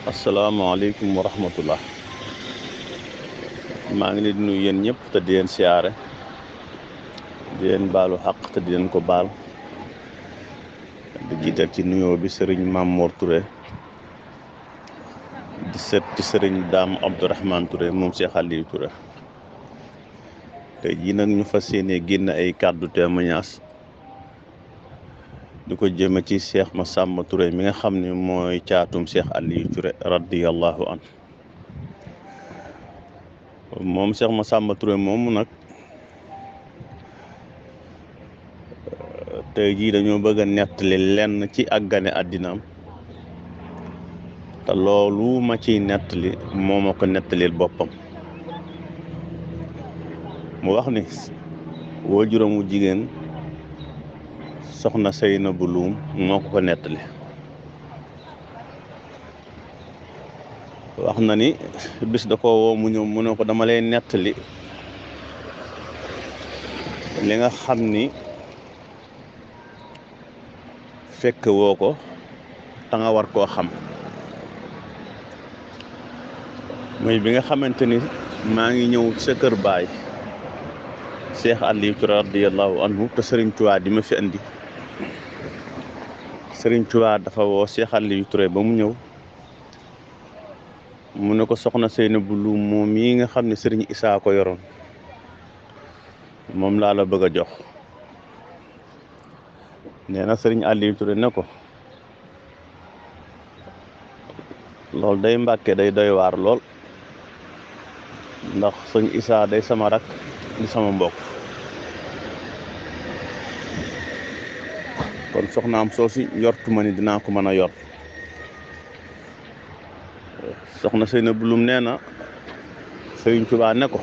asalaamaaleykum wa rahmatullah. maa ngi leen di nuyu yéen ñëpp te di leen siyaare di leen baalu xaq te di leen ko baal di jiital ci nuyoo bi sëriñ Mamour Touré di set ci sëriñ Daam Abdourahmane Touré moom Cheikh Aliou Touré. tey jii nag ñu fas yéene génn ay kàddu témoignage di ko jëme ci Cheikh Massamba Touré mi nga xam ne mooy caatum Cheikh Aliou Touré radiyallahu an moom Cheikh Massamba Touré moomu nag tey jii dañoo bëgg a nettali lenn ci ak gane àddinaam te loolu ma ciy nettali moo ma ko nettalil boppam. mu wax ni waajuram wu jigéen soxna Seynabou Loum moo ko nettali. wax na ni bis da ko woo mu ñëw mu ne ko dama lay nettali li nga xam ni fekk woo ko te nga war koo xam. muy bi nga xamante ni maa ngi ñëw sa kër baay Cheikh Aliou Touré radiyallahu anhu te Serigne Touba di ma fi andi. Serigne Touba dafa woo Cheikh Aliou Touré ba mu ñëw mu ne ko soxna Seynabou Loum moom yi nga xam ne Serigne Issa ko yoroon moom laa la bëgg a jox. nee na Serigne Aliou Touré ne ko loolu day Mbàkke day doy waar lool ndax sëñ Issa day sama rak di sama mbokk kon soxnaam soosi yortuma ni dinaa ko mën a yor. soxna Seynabou Loum nee na Sëriñ Tuubaa ne ko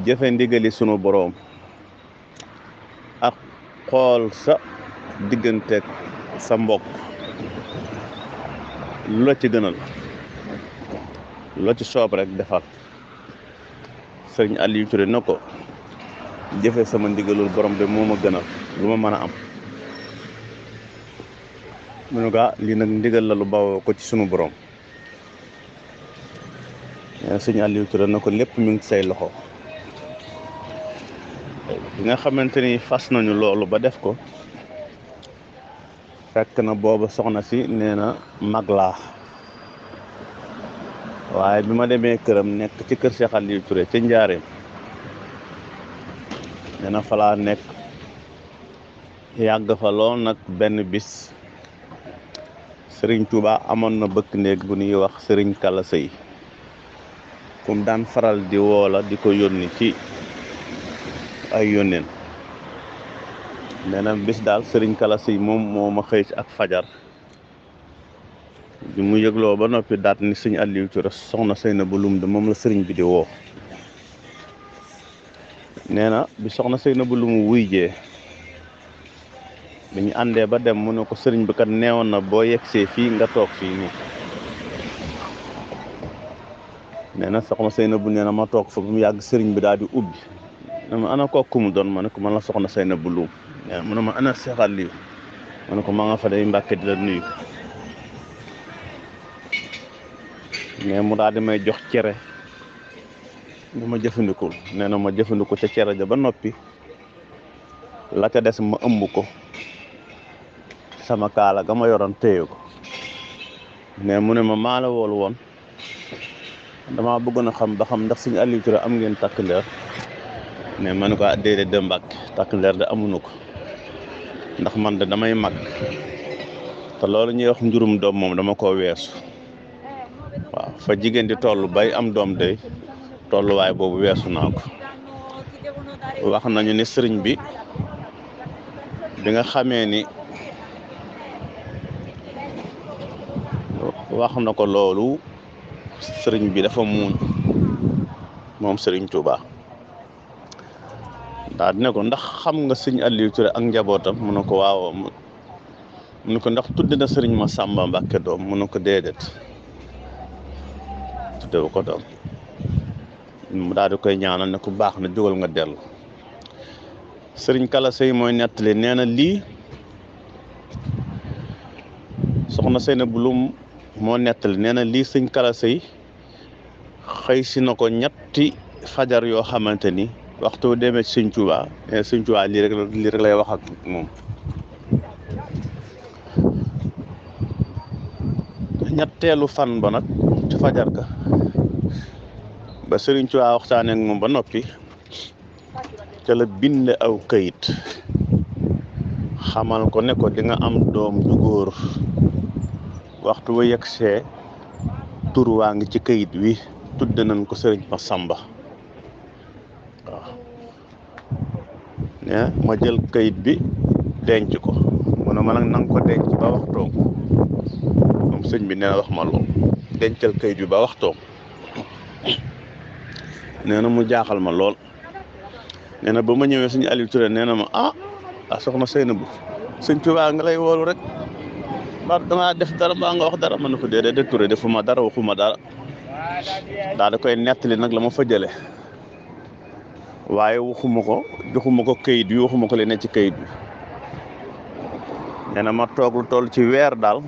jëfe ndigali sunu boroom ak xool sa digganteeg sa mbokk lu la ci gënal lu la ci soob rek defal. Sëriñ Aliou Touré ne ko jëfe sama ndigalul borom de moo ma gënal lu ma mën a am. mu ne ko lii nag ndigal la lu bawoo ko ci sunu borom. Sëriñ Aliou Touré ne ko lépp mi ngi say loxo. bi nga xamante ni fas nañu loolu ba def ko fekk na booba soxna si nee na mag laa waaye bi ma demee këram nekk ci kër Cheikh Aliou Touré ca Njaareem nee na falaa nekk yàgg fa lool nag. benn bis Serigne Touba amoon na bëkk néeg bu ñuy wax Serigne Kala Sëy kum daan faral di woola di ko yónni ci ay yónneen. nee na bis daal Serigne Kala Sëy moom moo ma xëy ak fajar bi mu yëgloo ba noppi daat ni Sëñ Aliou Touré soxna Seynabou Loum de moom la sëriñ bi di woo. nee na bi soxna Seynabou Loum wuy jee bi ñu àndee ba dem mu ne ko sëriñ bi kat neewoon na boo yegsee fii nga toog fii nii. nee na soxna Seynabou nee na ma toog fa bu mu yàgg sëriñ bi daal di ubbi ne ma ana kooku mu doon ma ne ko man la soxna Seynabou Loum. mu ne ma ana Cheikh Aliou ma ne ko ma nga fa day Mbàkke di la nuyu. mais mu daal di may jox cere ni ma jëfandikul. nee na ma jëfandiku ca cere ja ba noppi la ca des ma ëmb ko sama kaala ga ma yoroon téye ko. mais mu ne ma maa la woolu woon dama bëggoon a xam ba xam ndax Sëñ Aliou Touré am ngeen takk ndeer. mais ma ne ko déedéet de Mbàkke takk ndeer de amuñu ko ndax man de damay mag te loolu ñuy wax njurum doom moom dama ko weesu. waaw fa jigéen di toll bay am doom de tolluwaay boobu weesu naa ko. wax nañu ni sëriñ bi nga xamee ni wax na ko loolu sëriñ bi dafa muuñ moom Sëriñ Touba. daal dina ko ndax xam nga Sëñ Aliou Touré ak njabootam mu ne ko waaw. mu ne ko ndax tudd na Sëriñ Massamba Mbàkke doom mu ne ko déedéet tudde ko doom. mu daal di koy ñaanal ne ku baax na jógal nga dellu. Sëriñ Kala Sëy mooy nettali nee na lii soxna Seynabou Loum moo nettali nee na lii sëñ Kala Sey xëy si na ko ñetti fajar yoo xamante ni waxtu demee ci sëñ Tuubaa sëñ Tuubaa lii rek lay wax ak moom. ñetteelu fan ba nag ci fajar ga ba sëriñ Tuubaa waxtaanee ak moom ba noppi ca la bind aw kayit xamal ko ne ko di nga am doom ju góor waxtu wa yegsee tur waa ngi ci kayit wi tudde nañ ko sëriñ Masamba waaw ne ma jël kayit bi denc ko mu ne ma nag na nga ko denc ba waxtoom moom sëñ bi nee na wax ma lool dencal kayit bi ba waxtoom nee na mu jaaxal ma lool nee na ba ma ñëwee suñu Aliou Touré nee na ma soxna Seynabou sëñ Tuubaa nga lay woolu rek ba dangaa def dara mbaa nga wax dara man na ko déedéet de Touré defuma dara waxuma dara daa da koy nettali nag la ma fa jële waaye waxuma ko joxuma ko kayit bi waxuma ko li ne ci kayit bi nee na ma toog lu toll ci weer daal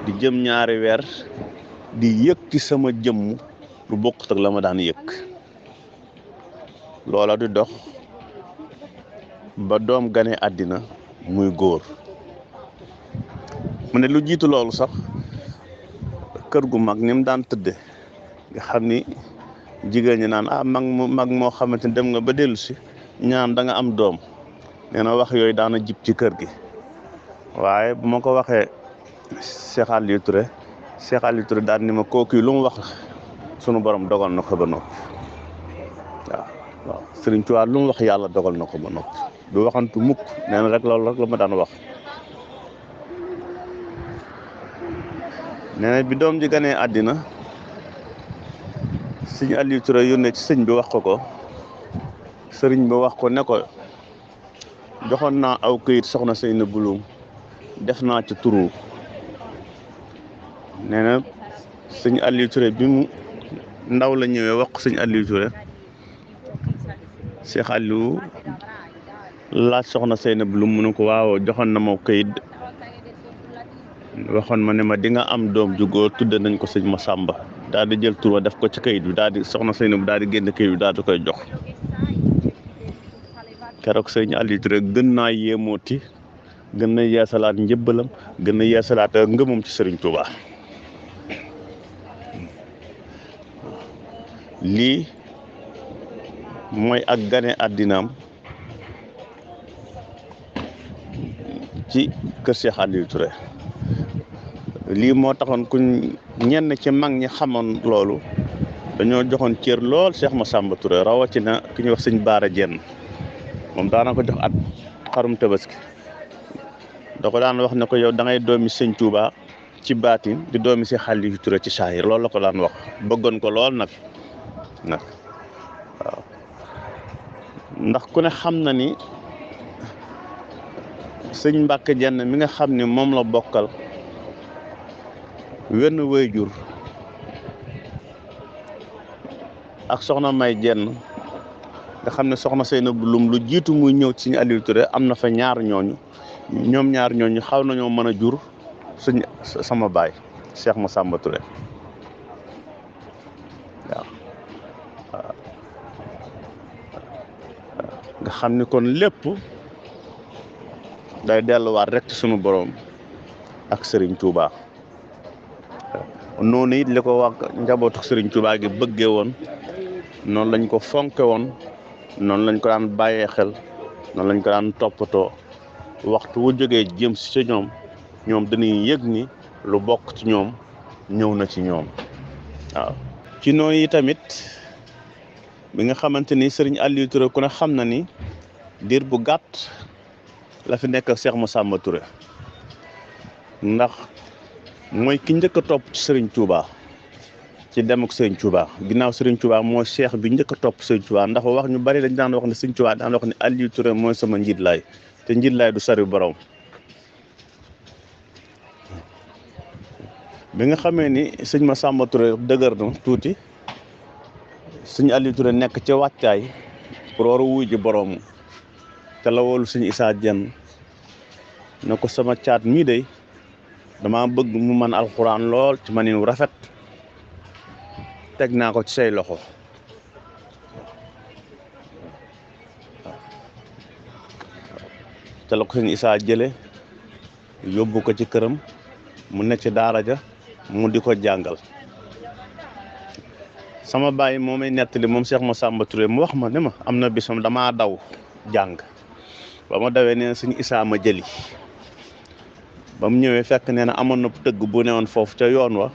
di jëm ñaari weer di yëg ci sama jëmm lu bokkut ak la ma daan yëg loola di dox ba doom gane àddina muy góor mu ne lu jiitu loolu sax kër gu mag ni mu daan tëdde nga xam ni jigéen ñi naan mag moo xamante ni dem nga ba dellu si ñaan da nga am doom nee na wax yooyu daana jib ci kër gi waaye bu ma ko waxee Cheikh Aliou Touré daal ni ma kooku lu mu wax sunu borom dogal na ko ba noppi waaw Sëriñ Tuubaa lu mu wax yàlla dogal na ko ba noppi du waxantu mukk nee na rek loolu rek la ma daan wax nee na bi doom ji ganee àddina sëñ Aliou Touré yónnee ci sëñ bi wax ko sëriñ bi wax ko ne ko joxoon naa aw këyit soxna Seynabou Loum def naa ci turu nee na sëñ Aliou Touré bi mu ndaw la ñëwee wax ko sëñ Aliou Touré Cheikh Aliou laaj soxna Seynabou Loum mu ne ko waaw joxoon na ma këyit waxoon ma ne ma di nga am doom ju góor tudde nañ ko sëñ Masamba daal di jël tur def ko ci këyit bi daal di soxna Seynabou daal di génn këyit bi daal di koy jox keroog sëñ Aliou Touré gën naa yéemooti gën na yeesalaat njëbbalam gën na yeesalaat ngëmam ci Sëriñ Tuubaa lii mooy ak gane àddinaam ci kër Cheikh Aliou Touré lii moo taxoon kuñ ñenn ci mag ñi xamoon loolu dañoo joxoon cër lool Cheikh Massamba Touré rawatina ki ñuy wax sëñ Baara Jenn moom daana ko jox at xarum tabaski da ko daan wax ne ko yow da ngay doomi sëñ Touba ci baatin di doomi Cheikh Aliou Touré ci saahir loolu la ko daan wax bëggoon ko lool nag waaw ndax ku ne xam na ni sëñ Mbàkke Jenn mi nga xam ni moom la bokkal wenn waajur ak soxna May Jenn nga xam ne soxna Seynabou Loum lu jiitu muy ñëw ci sëñ Aliou Touré am na fa ñaar ñooñu ñoom ñaar ñooñu xaw nañoo mën a jur suñ sama baay Cheikh Massamba Touré waaw nga xam ni kon lépp day delluwaat rek ci sunu borom ak Serigne Touba noonu it li ko wax njabootu Serigne Touba gi bëggee woon noonu lañ ko fonke woon noonu lañ ko daan bàyyee xel noonu lañ ko daan toppatoo waxtu wu jógee jëm si ci ñoom dañuy yëg ni lu bokk ci ñoom ñëw na ci ñoom waaw. ci noonu yi tamit bi nga xamante ni Serigne Aliou Touré ku ne xam na ni diir bu gàtt la fi nekk Cheikh Massamba Touré ndax mooy ki njëkk a topp ci Serigne Touba ci dem ak Serigne Touba ginnaaw Serigne Touba moo cheikh bi njëkk a topp Serigne Touba ndax wax ñu bari dañ daan wax ne Serigne Touba daan wax ne Aliou Touré mooy sama njiit laay te njiit laay du sari borom. bi nga xamee ni sëñ Massamba Touré dëgër na tuuti sëñ Aliou Touré nekk ca wàccaay pour war a wuy ji borom te la woolu sëñ Issa Diène ne ko sama caat mii day dama bëgg mu man alxuraan lool ci manin wu rafet teg naa ko ci say loxo te la ko sëñ Issa jële yóbbu ko ci këram mu nekk ci daara ja mu di ko jàngal sama baay moo may nettali moom Cheikh Massamba Touré mu wax ma ne ma am na bisam damaa daw jàng ba ma dawee nee na sëñ Issa ma jëli ba mu ñëwee fekk nee na amoon na tëgg bu newoon foofu ca yoon wa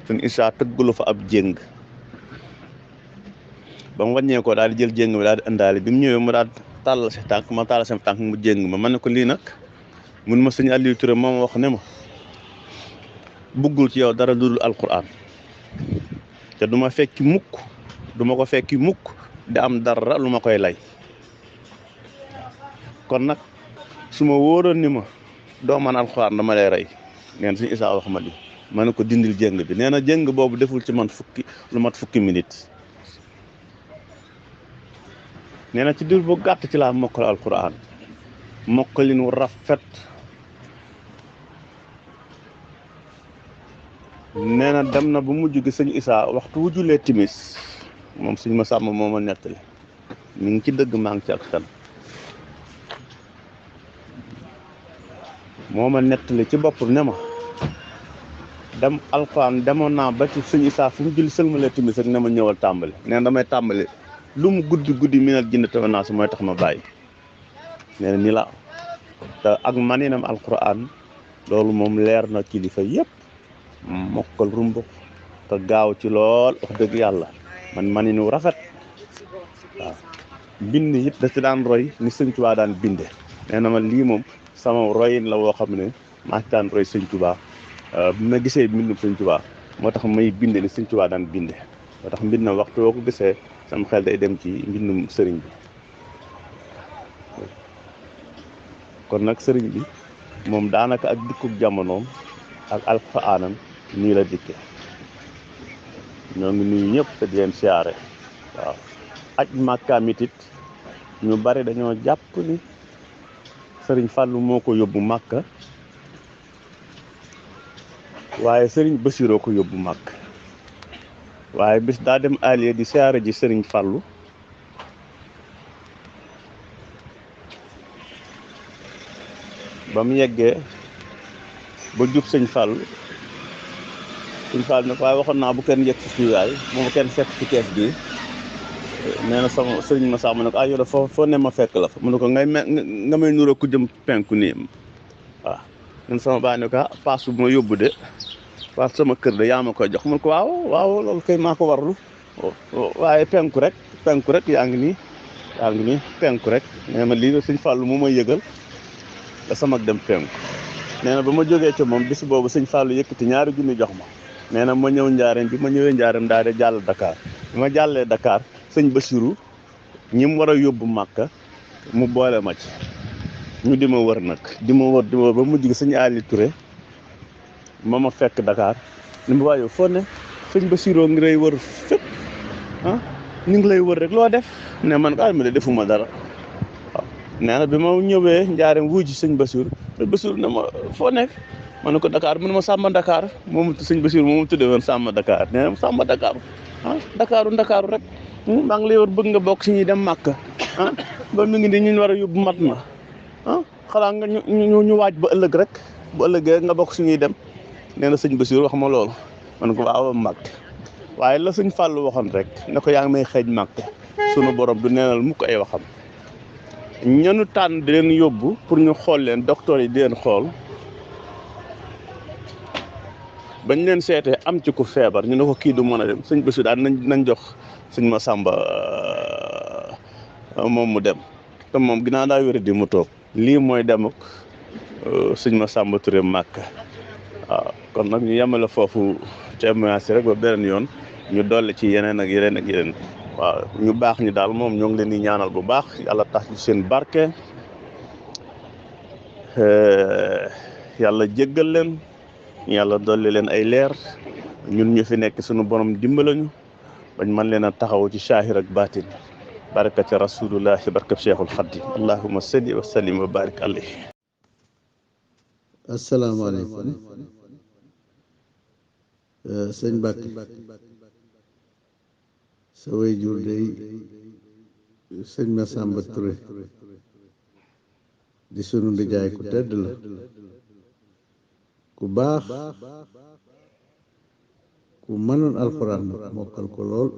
sëñ Issa tëggulu fa ab jéng ba mu wàññee ko daal di jël jéng bi daal di indaale bi mu ñëwee mu daal tàllal si tànk ma tàllal sama tànk mu jéng ma ne ko lii nag mun ma sëñ Aliou Touré moom wax ne ma buggul ci yow dara lu dul alquran te du ma fekki mukk du ma ko fekki mukk di am dara lu ma koy lay kon nag su ma wóoroon ni ma doo man alxuraan dama lay rey neen suñu Issa wax ma li ma ne ko dindil jéng bi nee na jéng boobu deful ci man lu mat fukki minute nee na ci diir bu gàtt ci laa mokkal alxuraan mokkalin wu rafet nee na dem na bu mujj gi sëñ Issa waxtu wu jullee timis moom sëñ Massamba moo ma nettali mi ngi ci dëgg maa ngi ci ak fen moo ma nettali ci bopp ne ma dem alxuraan demoon naa ba ci sëñ Issa fu mu julli sëlmalee timis rek ne ma ñëwal tàmbali nee na damay tàmbali lu mu guddi minal jinne taw naa su mooy tax ma bàyyi nee na ni la te ak maninam alxuraan loolu moom leer na kilifa yëpp mokkal rumbux te gaaw ci lool wax dëgg yàlla maninu rafet waaw bind yëpp da ci daan roy ni sëñ Tuubaa daan binde nee na ma lii moom sama royin la woo xam ne maa ci daan roy sëñ Tuubaa bi ma gisee mbindum sëñ Tuubaa moo tax may binde ni sëñ Tuubaa daan binde moo tax mbind na waxtu woo ko gisee sama xel day dem ci mbindum sëriñ bi kon nag sëriñ bi moom daanaka ak dikkub jamonoom ak alxuraanam nii la dikke ñoo ngi nuyu ñëpp te di leen siyaare waaw aj màkkaam it ñu bari dañoo jàpp ni sëriñ Fàllu moo ko yóbbu màkka waaye sëriñ Basiroo ko yóbbu màkk waaye bis daa dem Aliya di siyaare ji sëriñ Fàllu ba mu yeggee ba jub sëñ Fàllu sëñ Fàllu ne ko waaye waxoon naa bu kenn yegg si fii waay moom kenn fekk ci kees gi nee na sama sëriñ Massamba ne ko yow de foo ne ma fekk la fa mu ne ko nga may nuroo ku jëm penku nii waaw ñun sama baay ne ko paas bu ma yóbbu de paas sama kër de yaa ma koy jox mu ne ko waaw loolu kay maa ko warlu waaye penku rek yaa ngi nii penku rek nee na lii sëñ Fàllu mu may yëgal da sama dem penku nee na ba ma jógee ca moom bis boobu sëñ Fàllu yëkkati ñaari junni jox ma nee na ma ñëw njaareem bi ma ñëwee njaareem daal di jàll Dakar bi ma jàllee Dakar sëñ Basiru ñi mu war a yóbbu Màkka mu boole ma ci ñu di ma wër nag di ma wër ba mujj gi sëñ Ali Touré ma fekk Dakar ni ma waaye foo ne sëñ Basiru ngi lay wër fépp ñu ngi lay wër rek loo def ne man ko ma de defuma dara waaw nee na bi ma ñëwee njaareem wuy ji sëñ Basiru ne ma foo nekk ma ne ko Dakar mu ne ma Samba Dakar moom sëñ Basiru moomu tuddee woon Samba Dakar nee na Samba Dakar Ndakaaru rek maa ngi lay wër bëgg nga bokk si ñuy dem Màkka ba mi ngi ni ñu war a yóbbu mat na xalaa nga ñu waaj ba ëllëg rek bu ëllëgee nga bokk si ñuy dem nee na sëñ Basiru wax ma loolu ma ne ko waaw Màkka waaye la sëñ Fàllu waxoon rek ne ko yaa ngi may xeej Màkka sunu borom du neenal mukk ay waxam ñanu tànn di leen yóbbu pour ñu xool leen docteur yi di leen xool bañ leen seetee am ci ku feebar ñu ne ko kii du mën a dem sëñ Basiru daal nañ jox sëñ Massamba moom mu dem te moom ginnaaw daa wér di mu toog lii mooy dem ak sëñ Massamba Touré Màkka waaw kon nag ñu yemale foofu témoignage rek ba beneen yoon ñu dolli ci yeneen ak yeneen waaw ñu baax ñi daal moom ñoo ngi leen di ñaanal bu baax yàlla tax ci seen barke yàlla jéggal leen yàlla dolli leen ay leer ñun ñu fi nekk suñu borom dimbalañu bañ man leen a taxaw ci saahir ak baatin barakati rasulullahi barkat cheikhul xadim allahumma salli wa sallim wa barik alayhi. asalaamaaleykum sëñ Mbàkke sa way jur day sëñ Masamba Touré di sunu ndijaay ku tedd la ku baax ku mënoon alxuraan mokkal ko lool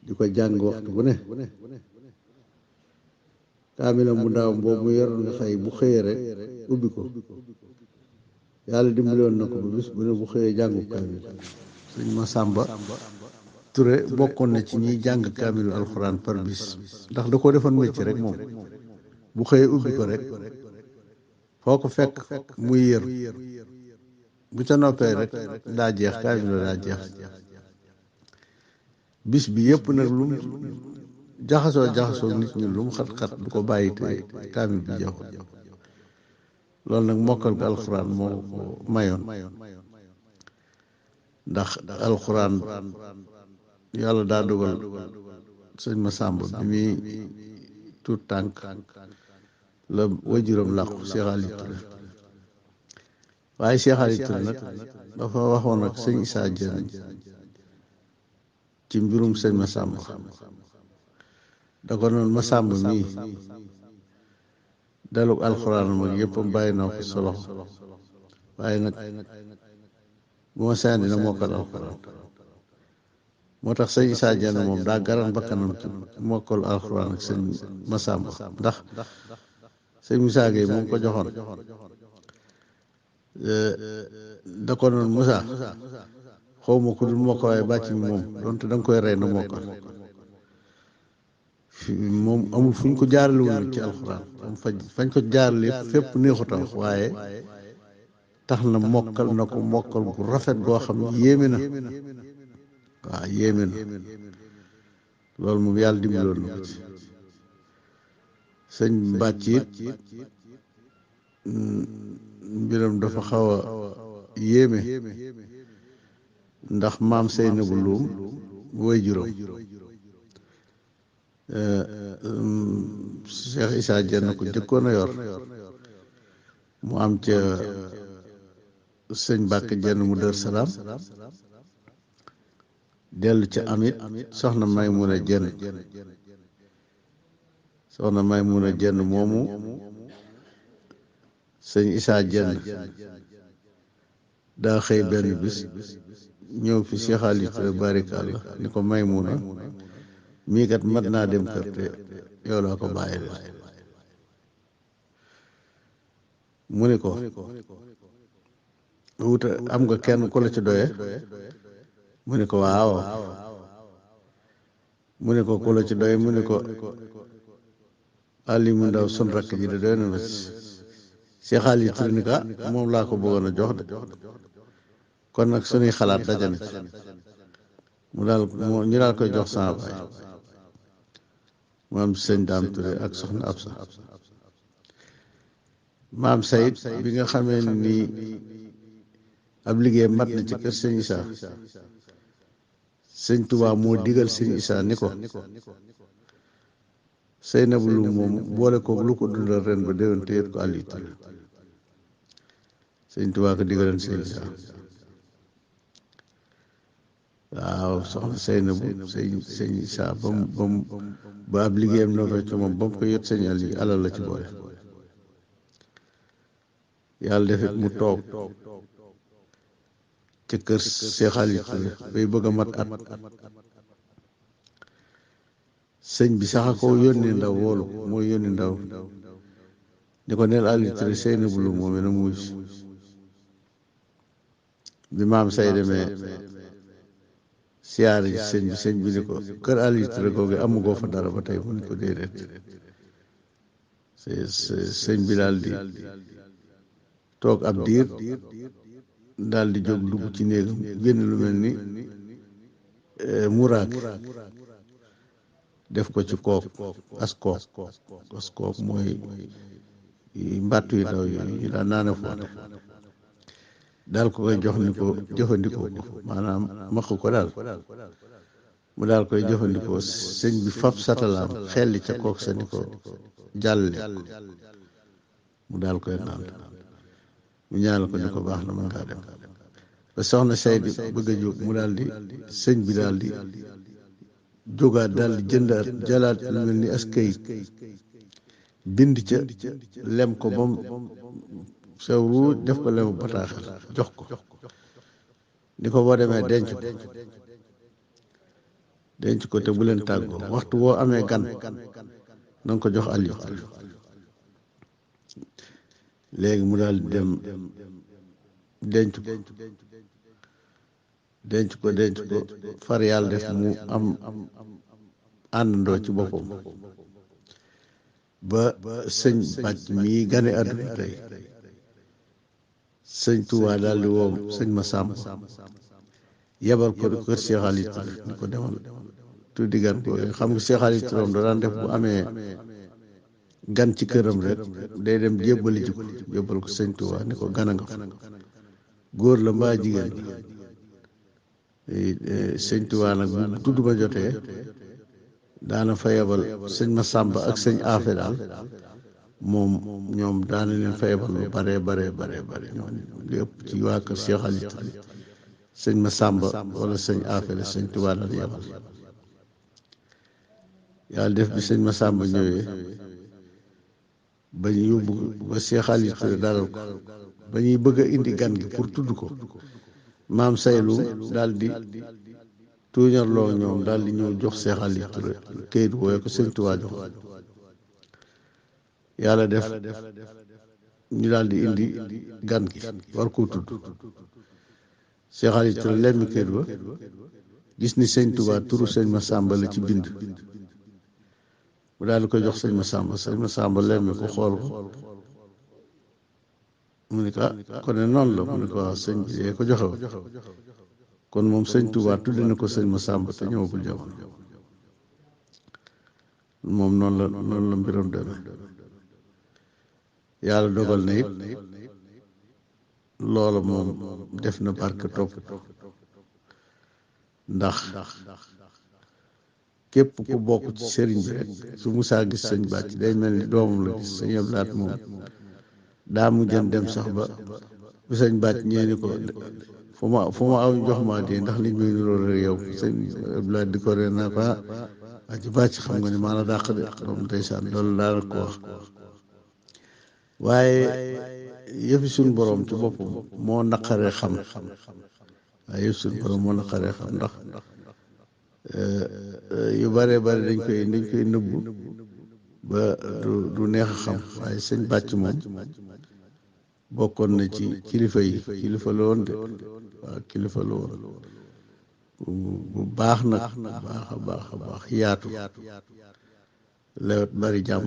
di ko jàng waxtu bu ne kaamilam bu ndaaw boobu mu yoroon nga xëy bu xëyee rek ubbi ko yàlla dimbaloon na ko ba bis bu ne bu xëyee jàngu kaamil sëñ Masamba Touré bokkoon na ci ñiy jàng kaamilu alxuraan par bis ndax da ko defoon métier rek moom bu xëyee ubbi ko rek foo ko fekk muy yër bu ca noppee rek daa jeex kaamilu daa jeex bis bi yëpp nag lu mu jaxasoo nit ñi lu mu xat-xat du ko bàyyi te kaamil bi jeexul loolu nag mokkal ko alxuraan moo ko mayoon ndax alxuraan yàlla daa dogal sëñ Masamba bi muy tuut tànk la wajuram làqu Cheikh Ali Touré waaye Cheikh Ali Touré nag dafa waxoon ak sëñ Issa Diène ci mbirum sëñ Masamba da ko noonu Masamba mii daluk alxuraan mag yëpp bàyyi naa ko solo waaye nag bu ma seen dina mokkal alxuraan moo tax sëñ Issa Diène moom daa garan bakkanam ci mokkal alxuraan ak sëñ Masamba ndax sëñ Moussa Gueye moom ko joxoon da ko noonu Moussa xaw ma ku dul mokkal waaye bàcc mi moom donte da nga koy rey na mokkal moom amul fu ñu ko jaarale woon ci alxuraan moom fañ ko jaarale fépp neexut a wax waaye tax na mokkal na ko mokkal gu rafet goo xam ne yéeme na waaw yéeme na loolu moom yàlla dimbaloon na ko ci sëñ bàcc it mbiram dafa xaw a yéeme ndax maam Seynabou Loum woy juróom Cheikh Issa Diène ko jëkkoon a yor mu am ca sëñ Mbàkke Diène mu Dër Salaam dellu ca amit soxna Maymuna Diène moomu sëñ Issa Diène daa xëy benn bis ñëw fi Cheikh Ali Touré barikàlla ni ko Maymuna mii kat mat naa dem kër te yow laa ko bàyyi leen mu ni ko wuta am nga kenn ku la ci doye mu ni ko waaw mu ni ko ku la ci doye mu ni ko Ali mu ndaw sun rakk ji de doy na ma ci Cheikh Ali Touré ni ko moom laa ko bëggoon a jox de kon nag suñuy xalaat dajane ci ñu daal koy jox sama baay maam sëñ Daam Touré ak soxna Absa maam Sayid bi nga xamee ni ab liggéey mat na ci kër sëñ Issa sëñ Tuubaa moo digal sëñ Issa ni ko Seynabou Loum moom boole ko lu ko dundal ren ba déwén te yët ko Ali Touré sëñ Tuubaa ko digaleen sëñ Issa waaw soxna Seynabou sëñ Issa ba ab liggéeyam noo ci moom ba mu ko yot sëñ Ali alal la ci boole yàlla defit mu toog ci kër Cheikh Ali Touré bay bëgg a mat at sëñ bi sax a ko yónni ndaw woolu mooy yónni ndaw ni ko neel Ali Touré Seynabou Loum moom na muy bi maam say demee siyaare sëñ bi ni ko kër Ali Touré googu amu goo fa dara ba tey mu ni ko déedéet sëñ bi daal di toog ab diir daal di jóg dugg ci néegam génn lu mel ni muraak def ko ci kook as kook mooy mbàttu yu ndaw yi daan naane foote daal ko koy jox ni ko jëfandikoo ko maanaam maq ko daal mu daal koy jëfandikoo sëñ bi fab satalaam xelli ca kook sa ni ko jàlle mu daal koy naan mu ñaanal ko ni ko baax na mën ngaa dem ba soxna Seydi bëgg a jóg mu daal di sëñ bi daal di jógaat daal di jëndaat jëlaat lu mel ni as kayit bind ca lem ko ba mu sew ruuj def ko lemu bataaxal jox ko ni ko boo demee denc ko te bu leen tàggoo waxtu woo amee gan na nga ko jox Aliou léegi mu daal di dem denc ko far yàlla def mu am àndandoo ci boppam ba sëñ bàcc mii gane àdduna tey sëñ Tuubaa daal di woo sëñ Masamba yebal ko kër Cheikh Ali Touré ni ko demal tuddi gan ko xam nga Cheikh Ali Touré da daan def bu amee gan ci këram rek day dem jébbali ji ko jébbal ko sëñ Tuubaa ni ko gana nga fa góor la mbaa jigéen sëñ Tuubaa nag bu tudd ba jotee daana fa yebal sëñ Masamba ak sëñ Afe daal ñoom daana leen fa yebal lu bare ñoom li ëpp ci waa kër Cheikh Ali Touré sëñ Masamba wala sëñ Afe la sëñ Tuubaa daan yebal yàlla def bi sëñ Masamba ñëwee ba ñu yóbbu ba Cheikh Ali Touré dalal ko ba ñuy bëgg a indi gan gi pour tudd ko maam Saylu daal di tuuñarloo ñoom daal di ñëw jox Cheikh Ali Touré këyit wooye ko sëñ Tuubaa jox yàlla def ñu daal di indi gan gi war koo tudd Cheikh Ali Touré lemmi këyit ba gis ni sëñ Tuubaa turu sëñ Masamba la ci bind mu daal di ko jox sëñ Masamba lemmi ko xool ko mu ne ko kon ne noonu la mu ne ko waaw sëñ bi yee ko joxe woon kon moom sëñ Tuubaa tudde na ko sëñ Masamba te ñëwagul jamono moom noonu la mbiram demee yàlla dogal na it loola moom def na barke topp ndax képp ku bokk ci sëriñ bi rek su musaa gis sëñ bàcc day mel ni doomam la gis sëñ Ablaat moom daa mu jën dem sax ba bu sëñ bàcc ñee ni ko fu ma aw jox ma di ndax nit ñi loolu rek yow sëñ Ablaat di ko ree naa ko ci bàcc xam nga ni maa la dàq de moom ndeysaan loolu daana ko wax waaye yëfi suñ borom ci boppam moo naqaree xam waaye yëfi suñ borom moo naqaree xam ndax yu bare dañ koy nëbbu ba du neex a xam waaye sëñ bàcc moom bokkoon na ci kilifa yi kilifa la woon de waaw kilifa la woon bu baax nag baax yaatu lewet bari jàmm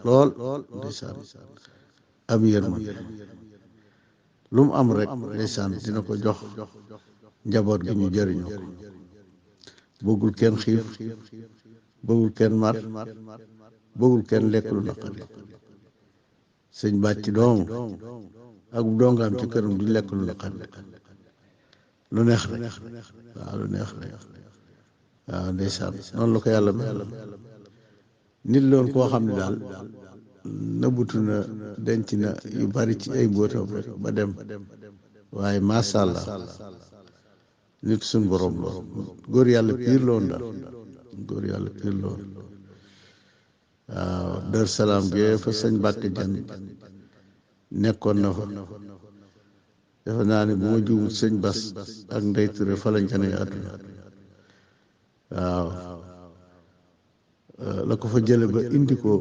lool ndeysaan am yërmande lu mu am rek ndeysaan dina ko jox njaboot gi ñu jëriñoo ko bëggul kenn xiif bëggul kenn mar bëggul kenn lekk lu naqari sëñ bàcc doom ak bu dongaam ci këram du lekk lu naqari lu neex rek waaw lu neex rek waaw ndeysaan noonu la ko yàlla mel nit loon koo xam ne daal nëbbutu na denc na yu bari ci ay mbóotam rek ba dem waaye macha allah nit suñ borom la góor yàlla piir loon daal góor yàlla piir loon waaw Dar Salaam gi fa sëñ Mbàkke Jan nekkoon na fa defe naa ne bu ma juumul sëñ Bas ak Ndey Ture fa lañ gane àdduna waaw la ko fa jële ba indi ko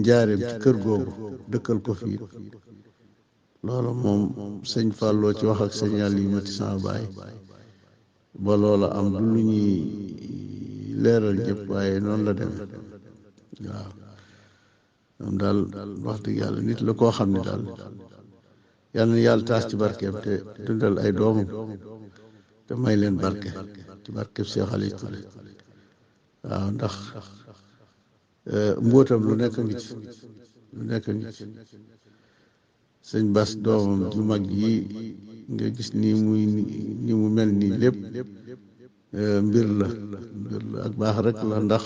njaareem ci kër googu dëkkal ko fii loolu moom sëñ Falloo ci wax ak sëñ yàlla yu mati sama baay ba loola am du lu ñuy leeral ñëpp waaye noonu la demee waaw moom daal wax dëgg yàlla nit la koo xam ne daal yàlla na yàlla taas ci barkeem te dundal ay doomam te may leen barke ci barkeem Cheikh Ali Touré waaw ndax mbóotam lu nekk ngi ci sëñ Bas doomam ju mag yi nga gis ni mu mel nii lépp mbir la ak baax rek la ndax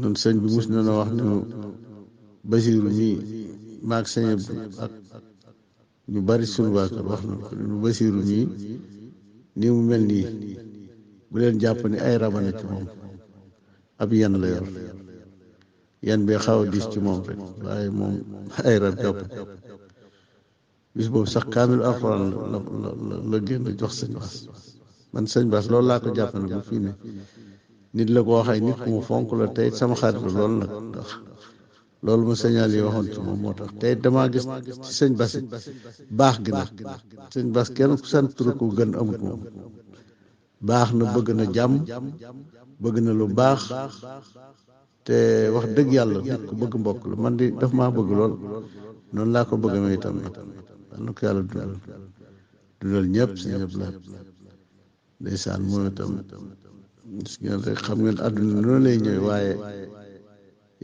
ñun sëñ bi mus na wax ne Basiiru mi maag sëñ Abdu ñu bari sunu waa kër wax na ko nu Basiiru mii nii mu mel nii bu leen jàpp ni ay rabana ci moom ab yan la yor yan bi xaw a diis ci moom rek waaye moom ay rab jàpp bis boobu sax kaamil alxuraan la génn jox sëñ Bass man sëñ Bass loolu laa ko jàpp ne bu fii ne nit la koo xay nit ku mu fonk la tey sama xarit la loolu nag ndax loolu ma sëñaal yi waxoon ci moom moo tax tey damaa gis ci sëñ Bass it baax gi nag sëñ Bass kenn ku sant tur ko gën amut moom baax na bëgg na jàmm bëgg na lu baax te wax dëgg yàlla nit ku bëgg mbokk la man di daf maa bëgg lool noonu laa ko bëgg ma itam nag na ko yàlla dundal ñëpp si ñëpp la ndeysaan moom itam gis ngeen rek xam ngeen àdduna noonu lay ñëw waaye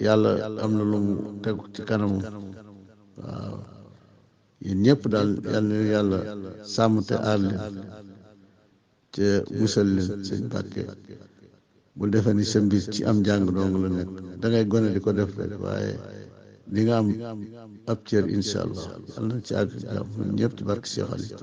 yàlla am na lu mu tegu ci kanamam waaw yéen ñëpp daal yal na yàlla sàmm te aar leen te musal leen sëñ Mbàkke bul defee ni sa mbir ci am njàng dong la nekk da ngay gone di ko def rek waaye di nga am ab cër incha allah yàlla na ci àgg jàmm ñun ñëpp ci barke Cheikh Aliou